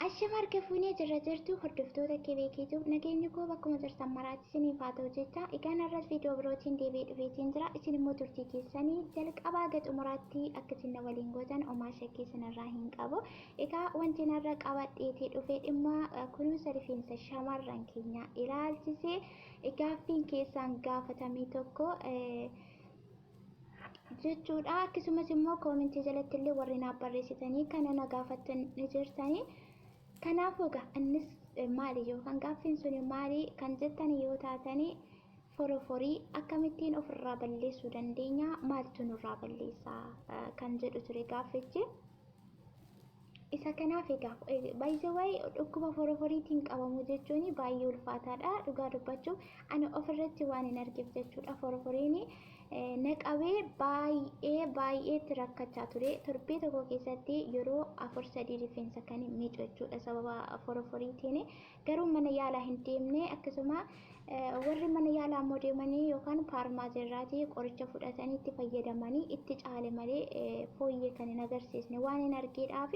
Ashama harka fuunee jirra jirtu hordoftoota kebeekiituuf nageenyi koo bakkuma jirtan maraatti isiniif haa ta'u jecha. Egaan har'as viidiyoo birootiin deebi'ee dhufeetiin jira. Isin immoo turtii keessanii jalqabaa haga xumuraatti akka isin na waliin gootan homaa shakkii isinirraa hin qabu. Egaa wanti narra qabadheetii dhufe dhimma kunuunsa rifeensa shamarran keenyaa ilaalchisee gaaffiin keessaan gaafatamee tokko jechuudha. Akkasumas immoo koomentii jalatti illee warri naaf barreessitanii kana na gaafattan ni jirtanii. Kanaafuu egaa innis maali yookaan gaaffiin suni maali kan jettan yoo taatanii, foroforii akkamittiin ofirraa balleessuu dandeenya, maaltu nurraa balleessa kan jedhu ture gaaffichi. Isa kanaaf egaa, by the way, dhukkuba foroforiitiin qabamu jechuun baay'ee ulfaataadha. Dhugaa dubbachuuf ani ofirratti waan hin argeef jechuudha. Foroforiin na qabee baay'ee baay'eetti rakkachaa ture. Torbee tokko keessatti yeroo afur sadii rifeensa kan miicu jechuudha sababa foroforiitiin. Garuu mana yaalaa hin deemne. Akkasuma warri mana yaalaa immoo deemanii yookaan faarmaasii irraatii qoricha fudhatanii itti fayyadamanii itti caale malee fooyyee kan hin agarsiisne waan hin argeedhaaf,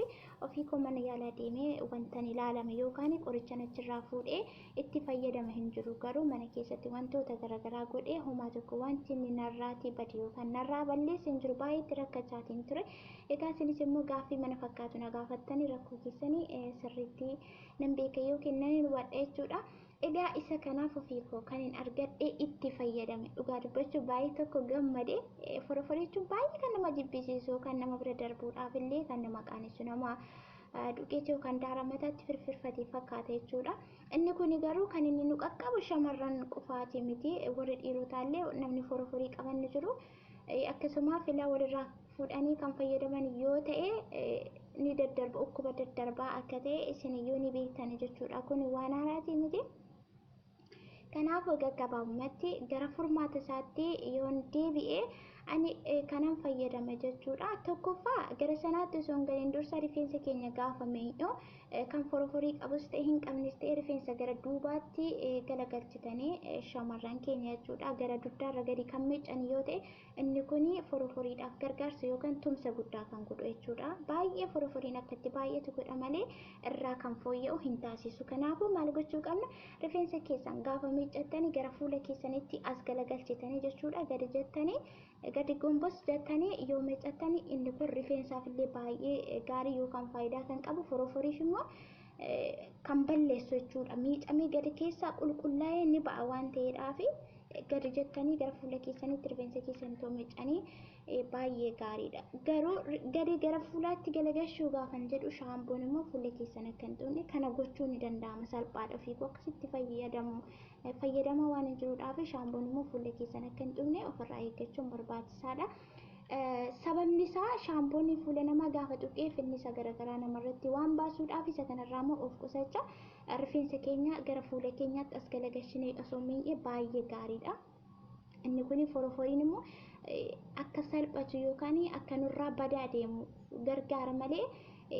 ofii koo mana yaalaa deemee wantan ilaalame yookaan qoricha achirraa fuudhee itti fayyadame hin jiru. Garuu mana keessatti wantoota garaagaraa godhee homaa tokko wanti inni narraatii bade yookaan narraa balleesse hin jiru. Baay'ee itti rakkachaatiin ture. Egaa isinis immoo gaaffii mana fakkaatu na gaafattanii, rakkoo keessanii sirriitti nan beeka yookiin nan hubadha jechuudha. Egaa isa kanaaf ofii koo kan hin argadhe itti fayyadame. Dhugaa dubbachuu baay'ee tokko gammade. Foroforii jechuun baay'ee kan nama jibbisiisu, kan nama bira darbuudhaaf illee kan nama qaanessu, nama duqeetii yookaan daara mataatti firfirfatee fakkaata jechuudha. Inni kun garuu kan inni nu qaqqabu shamarran qofaati miti, warri dhiirotaallee namni foroforii qaban ni jiru. Akkasuma filaa walirraa fuudhanii kan fayyadaman yoo ta'e ni daddarba, dhukkuba daddarbaa akka ta'e isiniyyuu ni beektan jechuudha. Kun waan haaraatii miti. Kanaafuu gaggabaabumatti gara furmaata isaatti yoon deebi'e, ani kanan fayyadame jechuudha. Tokkoffaa, gara sanaatti osoo hin galiin dursa rifeensa keenya gaafa miidhu, kan foroforii qabus ta'e hin qabnes ta'e, rifeensa gara duubaatti galagalchitanii shamarran keenya jechuudha. Gara dugdaarra gadi kan miiccan yoo ta'e, inni kun foroforiidhaaf gargaarsa yookaan tumsa guddaa kan godhu jechuudha. Baay'ee foroforiin akka itti baay'atu godha malee irraa kan fooyya'u hin taasisu. Kanaafuu maal gochuu qabna? Rifeensa keessan gaafa miiccattanii gara fuula keessanitti as galagalchitanii jechuudha. Gadi jettanii, gadi gombos jettanii yoo miiccattanii, inni kun rifeensaaf illee baay'ee gaarii yookaan faayidaa kan qabu, foroforiif immoo kan balleessu jechuudha. Miicamee gadi keessaa qulqullaa'ee ni ba'a waan ta'eedhaaf, gadi jettanii gara fuula keessanitti rifeensa keessan too miicanii baay'ee gaariidha. Garuu gadi gara fuulaatti galagalchuu gaafan jedhu, shaampoon immoo fuula keessan akka hin xuqne kana gochuun ni danda'ama, salphaadha. Ofii koo akkasitti fayyadamu fayyadama waan hin jiruudhaaf, shaampoon immoo fuula keessan akka hin xuqne ofirraa eeggachuun barbaachisaadha. Sababni isaa shaampoon fuula namaa gaafa tuqee finnisa garaagaraa namarratti waan baasuudhaaf, isa kanarraa immoo of qusachaa rifeensa keenya gara fuula keenyaatti as galagalchinee osoo mii'e baay'ee gaariidha. Inni kun foroforiin immoo akka salphatu yookaan akka nurraa badaa deemu gargaara malee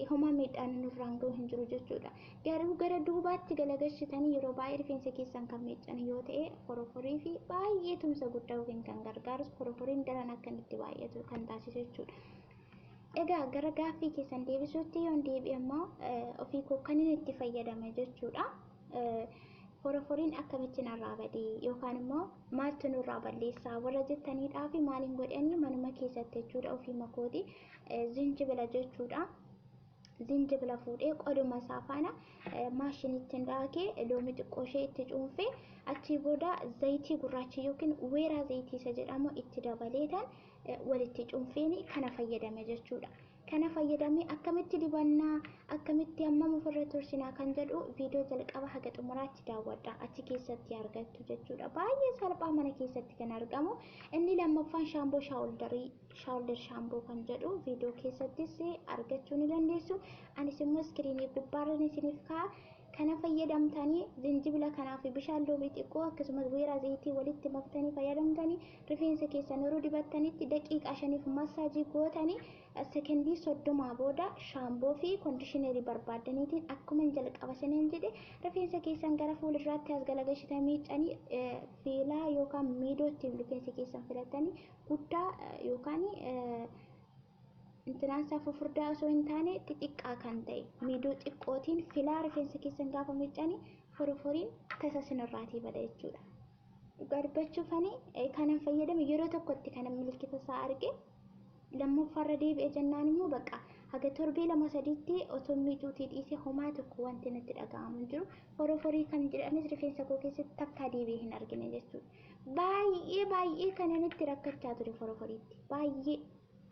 homaa miidhaan nurraan gahu hin jiru jechuudha. Garuu gara duubaatti galagalchitanii yeroo baay'ee rifeensa keessan kan miiccan yoo ta'e, foroforii fi baay'ee tumsa guddaa yookiin kan gargaaru, foroforiin daran akka inni itti baay'atu kan taasisu jechuudha. Egaa gara gaaffii keessan deebisuutti yoon deebi'e immoo, ofii koo kan inni itti fayyadame jechuudha. Foroforiin akkamitti narraa badee yookaan immoo maaltu nurraa balleessaa warra jettaniidhaa fi maaliin godhanii manuma keessatti jechuudha, ofii makooti zinjibila jechuudha. Zinjibila fuudhee qoduma isaa faana maashinitti daakee, loomii xiqqoo ishee itti cuunfee, achii booda zayitii gurraacha yookiin weeraa zayitii isa jedhamu itti dabaleetan walitti cuunfeen kana fayyadame jechuudha. Kana fayyadamee akkamitti dibannaa, akkamitti hammam ofirra tursinaa kan jedhu viidiyoo jalqaba haga xumuraatti daawwadha, achi keessatti argattu jechuudha. Baay'ee salphaa, mana keessatti kan argamu. Inni lammaffaan shaamboo shaawuldarii, shaawulder shaamboo kan jedhu viidiyoo keessattis argachuu ni dandeessu. Anis immoo iskiriinii gubbaarra isiniif kaa'a. Kana fayyadamtanii, zinjibila kanaa fi bishaan loomii xiqqoo akkasumas weeraa zayitii walitti maktanii fayyadamtanii, rifeensa keessan yeroo dibattanitti daqiiqaa 5f massaajii gootanii, sekendii 30 booda shaamboo fi kondishinerii barbaaddaniitiin, akkuma jalqaba saniin jedhe, rifeensa keessan gara fuulduraatti as galagalchitanii miicanii, fiilaa yookaan miidoo ittiin rifeensa keessan filatanii guddaa yookaan Intinaan isaa fufurdaa osoo hin taane xixiqqaa kan ta'e miidoo xiqqootiin filaa rifeensa keessan gaafa miiccanii foroforiin tasa isinirraatii bada jechuudha. Dhugaa dubbachuuf ani kanan fayyadame yeroo tokkotti kanan milikkita isaa arge lammaffaarra deebi'e jennaan immoo bakka haga torbee lama sadiitti osoo miicuutii dhiisee homaa tokko wanti natti dhaga'amu hin jiru. Foroforii kan jedhanis rifeensa koo keessatti takkaa deebi'ee hin argine jechuudha. Baay'ee baay'ee kanan itti rakkachaa ture foroforiitti. Baay'ee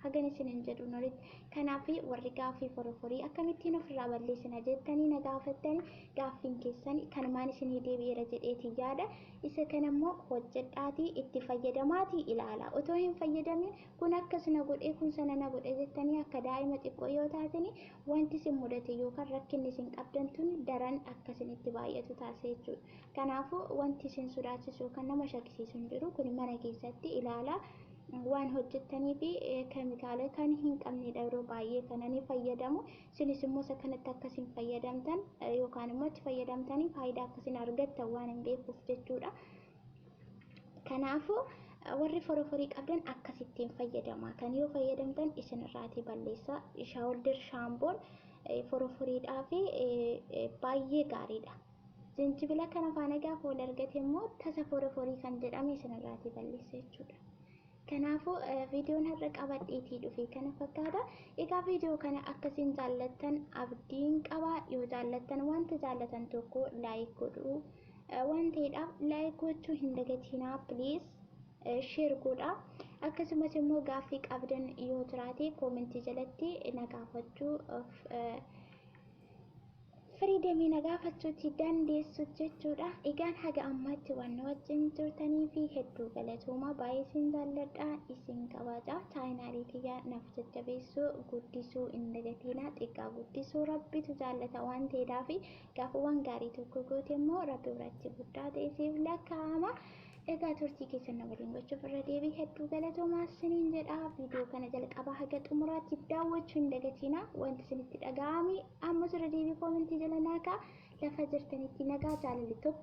hagan isin hin jedhuun olitti. Kanaaf warri gaaffii foroforii akkamittiin ofirraa balleessina jettanii na gaafattanii gaaffiin keessan kanumaan isinii deebi'eera jedheetii yaada. Isa kana immoo hojjedhaatii itti fayyadamaatii ilaala. Otoo hin fayyadamin kun akkas na godhe kun sana na godhe jettanii akka daa'ima xiqqoo yoo taatanii wanti isin mudate yookaan rakkinni isin qabdan tun daran akka isinitti baay'atu taasisa jechuudha. Kanaafuu wanti isin sodaachisu yookaan nama shakkisiisu hin jiru. Kun mana keessatti ilaalaa waan hojjettanii fi keemikaala kan hin qabnedha yeroo baay'ee kana ni fayyadamu. Isinis immoo isa kanatti akkasiin fayyadamtan yookaan immoo itti fayyadamtanii faayidaa akkasiin argattan waan hin beekuuf jechuudha. Kanaafuu warri foroforii qabdan akkasittiin fayyadama. Kan yoo fayyadamtan isin irraatii balleessa. Shoulder shaampoon foroforiidhaa fi baay'ee gaariidha. Zinjibila kana faana gaafa wal argate immoo tasa foroforii kan jedhame isin irraatii balleessa jechuudha. Kanaafuu viidiyoon har'a qabadheetii dhufe kana fakkaata. Egaa viidiyoo kana akkasiin jaallattan abdiin qaba. Yoo jaallattan wanta jaallatan tokko like godhuu waan ta'eedhaaf like gochuu hin dagatinaa, please share godhaa. Akkasumas immoo gaaffii qabdan yoo jiraate koomentii jalatti na gaafachuu freedomii na gaafachuutti dandeessu jechuudha. Egaan haga ammaatti waan na wajjin turtanii fi hedduu galatoomaa, baay'ee isin jaalladha, isin kabaja. Chaayinaalii kiyya naaf jajjabeessuu guddisuu hin dagatinaa. Xiqqaa guddisuu rabbitu jaallata waan ta'eedhaaf gaafa waan gaarii tokko goote immoo rabbi biratti guddaa ta'e siif lakkaa'ama. Egaa turtii keessan na waliin gochuuf irra deebii hedduu galatoomaa isiniin jedha. Viidiyoo kana jalqabaa haga xumuraatti daawwachuu hin dagatinaa. Wanti isinitti dhaga'ame ammas irra deebii koomentii jala naa ka'a. Lafa jirtanitti nagaa jaalalli tokko.